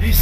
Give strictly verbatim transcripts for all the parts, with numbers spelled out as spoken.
Slam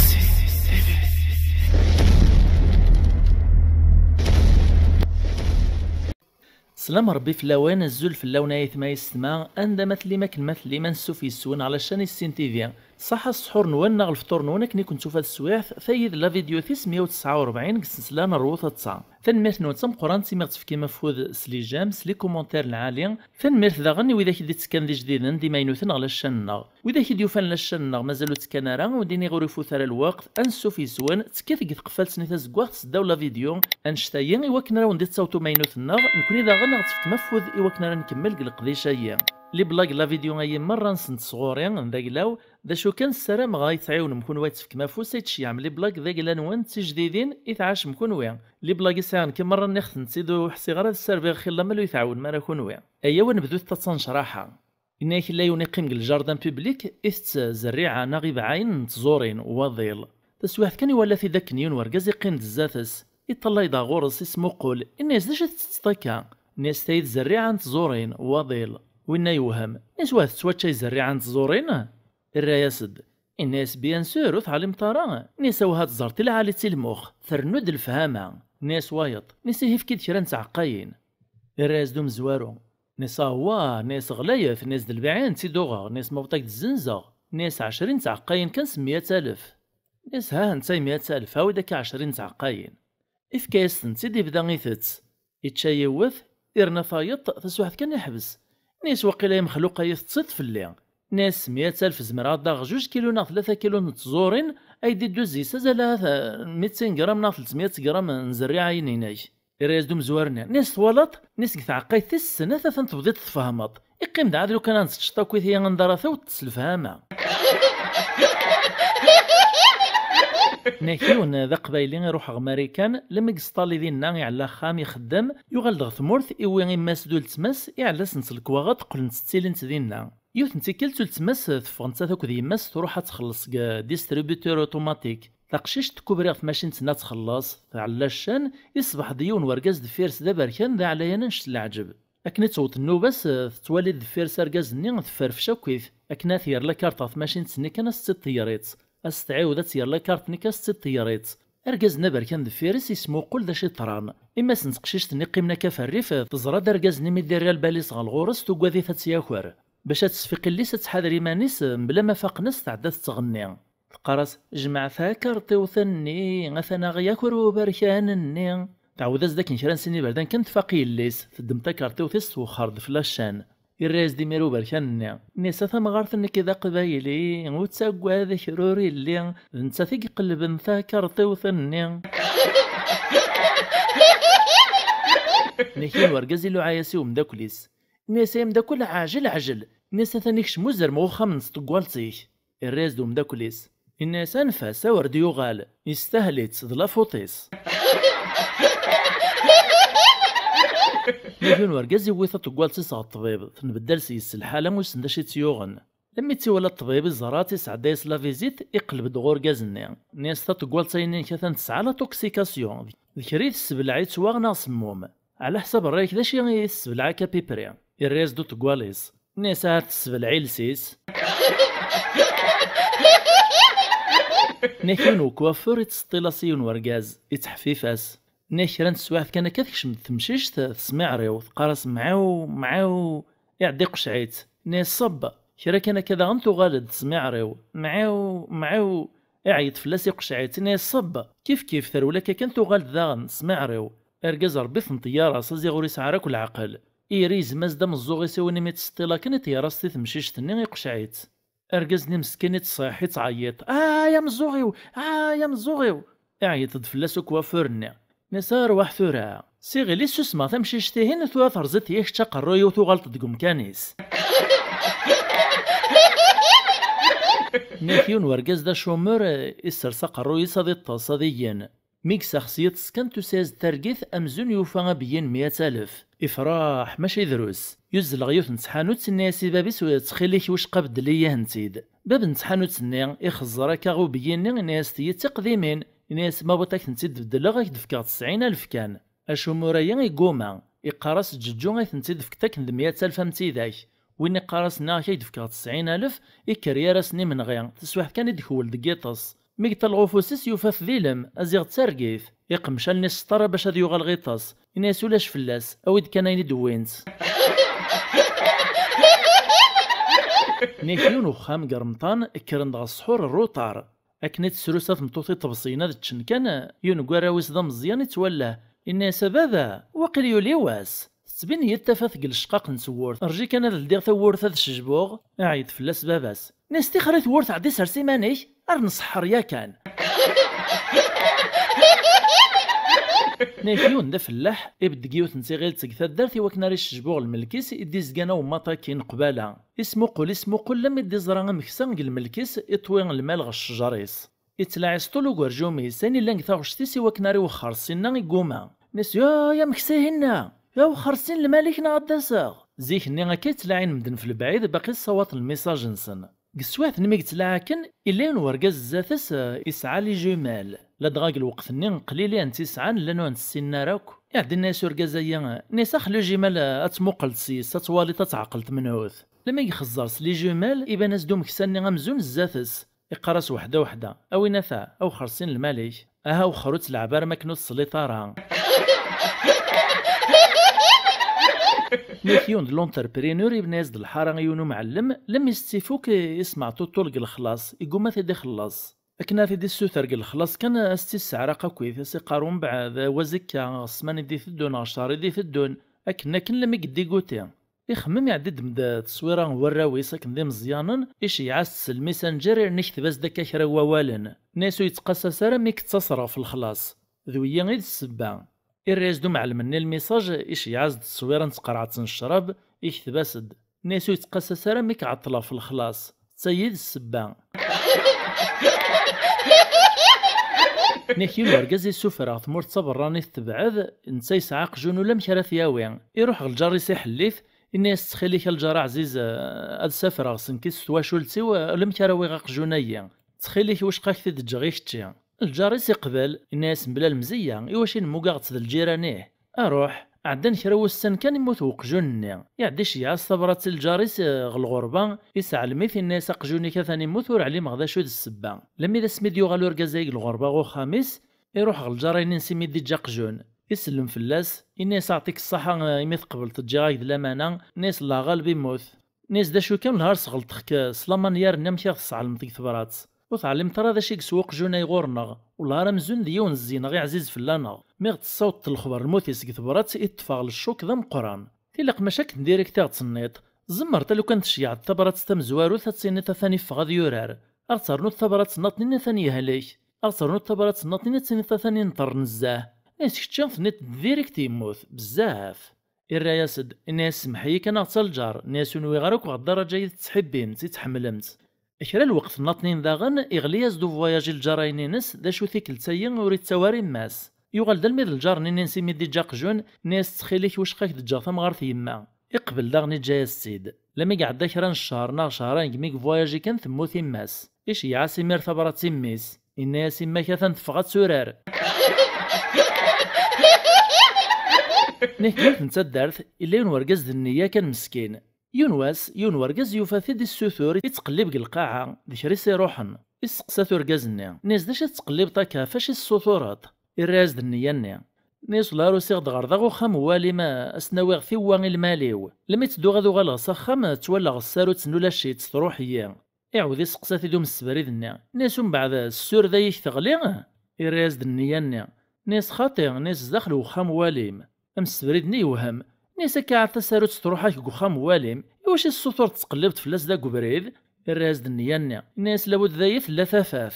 Rebbi fell-awen, azul fell-awen ay atma yessetma, anda ma tellim akken ma tellim, ansuf yes-wen ɣer la chaîne Issin T V. Ṣaḥa ṣṣḥur-nwen neɣ lefṭur-nwen akken i ken-tufa teswiɛt, tayi d la vidéo tis meyya u tesɛa u rebɛin deg ssensla n Rwu Taḍsa. Tanemmirt-nwen d tameqqrant imi ɣ-d-tefkim afud s les j'aime, s les commentaires lɛali. Tanemmirt daɣen i widak i d-ittekkan d ijdiden d imaynuten ɣer la chaîne-nneɣ. Widak i d-yufan la chaîne-nneɣ mazal ur ttekkan ara, ur d-iniɣ ur ifut ara lweqt, ansuf yes-wen, ttekkat deg tqeffalt-nni tazeggaɣt seddaw la vidéo, annect-ayi i wakken ara wen-d-ittaweḍ umaynut-nneɣ, nekkni daɣen ad ɣ-d-tefkem afud i wakken ara nkemmel deg leqdic-ayi. Les blagues la vidéo-ayi merra-nsent sɣur-i, d aglaw, d acu kan ssarameɣ ad yi-tɛiwnem kunwi ad tefkem afus, ad tceyyɛem les blagues d agla-nwen d tijdidin i tɛacem kunwi. Les blagues i sɛiɣ nekk merra nniɣ-tent-id, ur ḥṣiɣ ara ad sserbiɣ xilla ma ur yi-tɛiwnem ara kunwi. Ayaw ad nebdut taḍsa n ccraḥa. Yenna-yak yella yiwen iqqim deg ljardin public, itett zerriɛa neɣ ibeɛɛayen n tẓurin, waḍil. Taswiɛt kan iwala-t-id akken yiwen wergaz iqqim-d zdat-s, iṭṭalay-d ɣur-s, ismuqul, inna-yas: "D acu i tettetteḍ akka?" Inna-yas: "Tayi d zerriɛa n tẓurin, waḍil." Winna yewhem, inna-yas: "Wah, tettwaččay zerriɛa n tẓurin?" Irra-yas-d, inna-yas: "Bien sûr, ur teɛlimeḍ ara?" Inna-yas: "Awah, ad tẓer ti lɛali ti lmux, trennu-d lefhama." Inna-yas wayeḍ, inna-yas: "Ihi efk-id kra n tɛeqqayin." Irra-yas-d umezwaru, inna-yas: "Awah," inna-yas, "ɣlayet," inna-yas, "d lbiɛi ad tent-id-uɣeɣ," inna-yas, "ma baṭak d-zzenzeɣ," inna-yas, "ɛecrin tɛeqqayin kan s meyya alef." Inna-yas: "Ha netta meyya alef, awi-d akka ɛecrin tɛeqqayin." Ifka-yas-tent-id, ibda itett. Ičča yiwet, irna tayeḍ, taswiɛt kan iḥbes. Inna-yas: "Waqila ay amexluq ay teṭṭseḍ fell-i." Inna-yas: "Meyya alef zemreɣ ad d-aɣeɣ juj kilu neɣ tlata kilu n tẓurin, ay d-iddu zzi-s azal ahat, eh, mitin gram neɣ tletmeyya gram n zerriɛa-yin-inek." Irra-yas-d umezwar-nni: "Inna-yas: Twalaḍ?" Inna-yas: "Deg tɛeqqayt tis snat atan tebdiḍ tfehmeḍ. Iqqim-d ɛad lukan ad neččeṭ akk ihi anda ara taweḍ s lefhama." Inna-yak yiwen d aqbayli iruḥ ɣer Marikan, lemmi yesṭali dinna, iɛella axxam, ixeddem, yuɣal-d ɣer tmurt, iwwi imma-s d uletma-s, iɛella-sen-tt lekwaɣeḍ, qqlent ttilint dinna. Yiwet n tikkelt, uletma-s teffeɣ nettat akked yemma-s, truḥ ad txelleṣ deg distributeur automatique. Taqcict tkubri ɣer tmacint-nni ad txelleṣ, tɛella ccan, iṣbeḥ-d yiwen wergaz deffir-s d aberkan, d aɛlayan annect n leɛǧeb. Akken i tewweḍ nnuba-s, tettwali-d deffir-s argaz-nni tefferfec akkit, akken ad t-yerr lakarṭ ɣer tmacint-nni kan, ad s-tt-id-teyyer-itt, ad s-tɛiwed ad tt-yerr lakarṭ-nni kan, ad s-tt-id-teyyer-itt. Argaz-nni aberkan deffir-s yesmuqul d acu yeḍran. Imma-s n teqcict-nni qqimen akka ɣef rrif, teẓra-d argaz-nni mi d-irra lbal-is ɣer lɣur-s, tugad-it ad tt-yaker. Bac ad tesfiq illi-s ad tḥader iman-is, mebla ma faqen-as tɛedda tettɣenni. Teqqar-as: "Jmeɛ takarṭiwt-nni, atan aɣ-yaker uberkan-nni." Tɛawed-as-d akken kra n sin iberdan kan tfaq yelli-s, teddem takarṭiwt-is twexxer-d fell-as ccan. Irra-yas-d imir uberkan-nni. Inna-yas: "A tamɣart, nekk d aqbayli, ur ttaggad, kra ur illi, d nettat i iqelben takarṭiwt-nni." Inna-yak yiwen wergaz iluɛa-yas i umeddakel-is. Inna-yas: "Ay ameddakel, ɛjel, ɛjel." Inna-yas: "Atan ikcem uzrem n uxxam n tṭeggalt-ik." Irra-yas-d umeddakel-is. Inna-yas: "Anef-as, awer d-yuɣal, yestahel-itt, d la faute-is." Nniɣ yiwen wergaz iwwi taṭeggalt-is ɣer ṭṭbib, tenbeddal s-yes lḥala, wissen d acu i tt-yuɣen. Lemmi tt-iwala ṭṭbib, iẓra-tt, isɛedda-yas la visite, iqleb-d ɣer urgaz-nni. Inna-yas: "Taṭeggalt-a-inek atan tesɛa la toxication, d kra i tessebleɛ i ttwaɣ neɣ semmum? Ɛla ḥsab ṛṛay-ik d acu i tessebleɛ akka pipri?" Irra-yas-d uṭeggwal-is. Inna-yas: "Ahat tessebleɛ iles-is." Nniɣ yiwen ukwafur ittseṭṭil-as i yiwen wergaz, ittḥeffif-as. Nniɣ kra n teswiɛt kan akka tekcem-d temcict tesmiɛriw, teqqar-as: "Mɛiw, mɛiw." Iɛedda iqecɛ-itt. Inna-yas: "Ṣebb." Kra kan akka daɣen tuɣal-d tesmiɛriw. "Mɛiw, mɛiw." Iɛeyyeḍ fell-as iqecɛ-itt. Inna-yas: "Ṣebb." Kif kif, terwel akka kan tuɣal-d daɣen tesmiɛriw. Argaz Ṛebbi tenṭeyyaṛ-as, aziɣ ur isɛi ara akk leɛqel. Iri izem-as-d ameẓẓuɣ-is i win imi tt-seṭṭil akken i t-yerra s temcict-nni iqecɛ-itt. Argaz-nni meskin ittṣiḥ, ittɛeyyiṭ: "Ay ameẓẓuɣ-iw! Ay ameẓẓuɣ-iw!" Iɛeyyeṭ-d fell-as ukwafur-nni. Inna-yas: "Arwaḥ tura, s iɣil i ssusmeɣ tamcict-ihin, tura terẓiḍ-iyi kečč aqerruy-iw, tuɣaleḍ deg umkan-is." Nniɣ yiwen wergaz d acumur, issers aqerruy-is ad iṭṭes, ad igen. Mi yesseɣ s yiḍes kan, tusa-yas-d targit amzun yufa abeyyin meyya alef. Ifreḥ, maca idrus. Yuzzel ɣer yiwet n tḥanut, inna-yas i bab-is: "Ttxil-k, wicqa beddel-iyi-tent-id." Bab n tḥanut-nni ixeẓẓer akka ubeyyin-nni, inna-yas: "Tiyi d tiqdimin." Inna-yas: "Ma bɣiḍ ad k-tent-id-beddleɣ, ad k-d-fkeɣ tesɛin alef kan." Acumur-ayi igguma, iqqar-as: "Ǧeǧǧu, ad k-tent-id-fkeɣ akken d meyya alef am tidak." Win iqqar-as: "Nniɣ-ak ad k-d-fkeɣ tesɛin alef", ikker yar-asen imenɣi, taswiɛt kan i d-ikwel deg yiṭes. Mi yeṭṭalɣ ufus-is, yufa-t d ilem, aziɣ d targit. Iqmec allen-is s ṭṭara bac ad yuɣal ɣiṭ-s. Ini-as ulac fell-as, awi-d kan ayen i d-wwint. Nyak yiwen uxxam deg remṭan, kkren-d ɣer ṣṣḥur rruṭar. Akken i tesrusa tmeṭṭut iṭebsiyen ad ččen kan, yiwen n warraw-is d ameẓyan ittwallah. Inna-yas: "A baba, waqil yuli wass. Tettbin-iyi-d tafat deg lecqaq n tewwurt. Rǧi kan ad ldiɣ tawwurt ad cejbuɣ." Iɛeyyeḍ fell-as baba-s. Inna-yas: "Tixer i tewwurt, ɛeddi sers iman-ik, ar nṣeḥḥer yakan." Nyak yiwen d afellaḥ, ibedd deg yiwet n tiɣilt deg taddart i wakken ara icejbuɣ lmelk-is i d-izgan awemmaṭ akkin qbala. Ismuqul, ismuqul, lammi d-iẓra ameksa deg lmelk-is, iṭwi lmal ɣer ccjer-is. Ittlaɛi s ṭul ugerjum-is, ayen illan deg taɣect-is i wakken ara iwexxer ssinna igguma. Inna-yas: "Ya, ya ameksa-ihinna! Ya wexxer ssin lmal-ik neɣ ad d-aseɣ!" Zik-nni akka i ttlaɛin medden f lebɛid, baqi ssawaṭen lmisaj-nsen. Deg teswiɛt-nni mi yettlaɛi akken, illa yiwen wergaz zdat-s, eh, isɛa les jumelles. Ladɣa deg lweqt-nni qlil i tent-isɛan, llan ur tent-ssinen ara akk. Iɛedda inna-yas urgaz-ayi, inna-yas: "Ax les jumelles, eh, ad tmuqleḍ s-yes, ad twaliḍ, ad tɛeqleḍ menhu-t." Lami ixezzer s les jumelles, iban-as-d umeksa-nni amzun zdat-s. Iqqar-as weḥda weḥda: "A winata, a wexxer ssin lmal-ik. Aha wexxer ur ttleɛb ara, makken ur tesliḍ ara." Nyak yiwen d l'entrepreneur, ibna-yas-d lḥara i yiwen umɛellem, lemmi s-tt-ifuk, ismeɛ tuṭṭul deg lexlaṣ, igguma ad t-id-ixelleṣ. Akken ad t-id-issuter deg lexlaṣ kan, a s-tt-isseɛraq akkit, a s-iqqar umbeɛd, wa zikka, ɣer ssmana i d-iteddun, ɣer ccher i d-iteddun, akken akken lemmi yeddiguti. Ixemmem, iɛedda-d-d tteswira n warraw-is akken d imeẓyanen, iceyyeɛ-as-d s lmisanǧer, irna ikteb-as-d akka kra n wawalen. Inna-yas ur yettqasas ara mi yettaṣer ɣef lexlaṣ. D wiyi i d ssebba. Irra-yas-d umɛellem-nni lmisaǧ, iceyyeɛ-as-d tteswira n tqerɛet n ccrab, ikteb-as-d. Inna-yas ur yettqasas ara mi k-ɛeṭṭleɣ f lexlaṣ. D tayi d ssebba. Nyak yiwen urgaz isufer ɣer tmurt d taberranit tebɛed, netta yesɛa aqjun ulamek ara t-yawi. Iruḥ ɣer lǧar-is iḥell-it, inna-yas: "Ttxil-ik a lǧar aɛziz, eh, ad safreɣ s nekk s twacult-iw, eh, ulamek ara awiɣ aqjun-ayi. Ttxil-ik, wicqa ad k-t-id-ǧǧeɣ i kečči." Lǧar-is iqbel, inna-yas: "Mebla lemzeyya, iwacu i nemmugaɣ-tt d lǧiran-ih?" Aruḥ, ɛeddan kra wussan kan, immut weqjun-nni. Iɛedda iceyyeɛ-as tabrat i lǧar-is, eh, ɣer lɣerba, isɛellem-it, inna-yas: "Aqjun-ik atan immut, ur ɛlimeɣ d acu d ssebba." Lammi d asmi d-yuɣal urgaz-agi deg lɣerba ɣer uxxam-is, iruḥ ɣer lǧar-inin s imi d-iǧǧa aqjun. Isellem fell-as, inna-yas: "Aɛṭik ṣṣaḥa, eh, imi tqebleḍ teǧǧiɣ-ak-d lamana." Inna-yas: "Llaɣ ɣaleb immut." Inna-yas: "D acu kan, lhar sɣelṭeɣ-k s lamanyar-nni amek i ɣ-tesɛelmeḍ deg tebrat. Ur teɛlimeḍ ara d acu i yeswa uqjun-a ɣur-neɣ. Wellah ara amzun d yiwen zzin-aɣ iɛziz fell-aneɣ. Mi ɣ-d-tessawḍeḍ lexber n lmut-is deg tebrat, i ṭṭfeɣ leccuq d ameqqran. Tilaq mačči akken direkt i ɣ-d-tenniḍ. Tzemreḍ a lukan tceyyɛeḍ tabrat tamezwarut ad tiniḍ atan iffeɣ ad yurar. Ad ɣ-ternuḍ tabrat nnaṭnin atan yehlek. Ad ɣ-ternuḍ tabrat nnaṭnin ad tiniḍ atan inṭer nezzeh. Inna-yas kečči tenniḍ-d direkt yemmut. Bezzaf." Irra-yas-d, inna-yas: "Semmeḥ-iyi kan a ɣ-tt a lǧar." Inna-yas: "Ur nwiɣ ara akk ɣer ddaraǧa i tettḥibbimt, i tḥemmlemt." Kra lweqt nnaṭnin daɣen, iɣli-yas-d uvwayaj i lǧar-ayen-ines, d acu tikkelt-ayi ur ittawi ara imma-s. Yuɣal-d almi d lǧar-nni-ines imi d-iǧǧa aqjun, inna-yas: "Ttxil-k, wicqa ad k-d-ǧǧeɣ tamɣart yemma." Iqbel daɣen iǧǧa-yas-tt-id. Lami iɛedda kra n ccher neɣ cehrayen deg mi yevwayaj kan temmut imma-s. Iceyyeɛ-as imir tabrat i mmi-s. Inna-yas: "Imma-k atan teffeɣ ad turar." Nnek yiwet n taddart, illa yiwen wergaz d nniya kan meskin. Yiwen wass, yiwen wergaz yufa-t-id issutur, ittqellib deg lqaɛa, d kra i s-iruḥen. Isteqsa-t urgaz-nni, inna-yas: "D acu i tettqellibeḍ akka, ɣef acu i tessutureḍ?" Irra-yas-d nniya-nni. Inna-yas: "Wellah ar usiɣ-d ɣer da uxxam n walim, a s-nawiɣ tiwwa i lmal-iw. Lmi ttedduɣ ad uɣaleɣ s axxam, ttwalaɣ ssarut n ulac-itt, truḥ-iyi." Iɛawed iseqsa-t-id umsebrid-nni. Inna-yas: "Umbeɛd, ssur d ayik teɣli?" Irra-yas-d nniya-nni. Inna-yas: "Xaṭi, inna-yas, zdaxel uxxam walim." Amsebrid-nni yewhem. Inna-yas: "Akka ɛad tasarut truḥ-ak deg uxxam walim, iwacu i tessutureḍ tettqellibeḍ fell-as da deg ubrid?" Irra-yas-d nniya-nni. Inna-yas: "Labud d ayi tella tafat."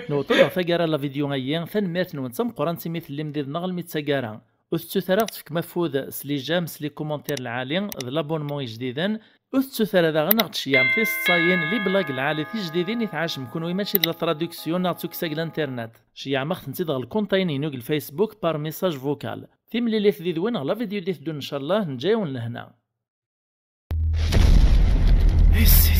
Newweḍ-d ɣer taggara n la vidéo-ayi, tanemmirt-nwen d tameqqrant imi tellim did-neɣ almi d taggara. Ur tettut ara ad ɣ-tefkem afud s les j'aime, s les commentaires lɛali, d l'abonnement ijdiden. Ur tettut ara daɣen ad ɣ-d-tceyyɛem tiseḍsayin, les blagues lɛali tijdidin i tɛacem kunwi, mačči d la traduction neɣ d tukksa deg l'internet. Ceyyɛem-aɣ-tent-id ɣer lkunṭa-inu deg Facebook par message vocal. Timlilit did-wen ɣer la vidéo d-iteddun, ncallah, neǧǧa-yawen lehna. Et c'est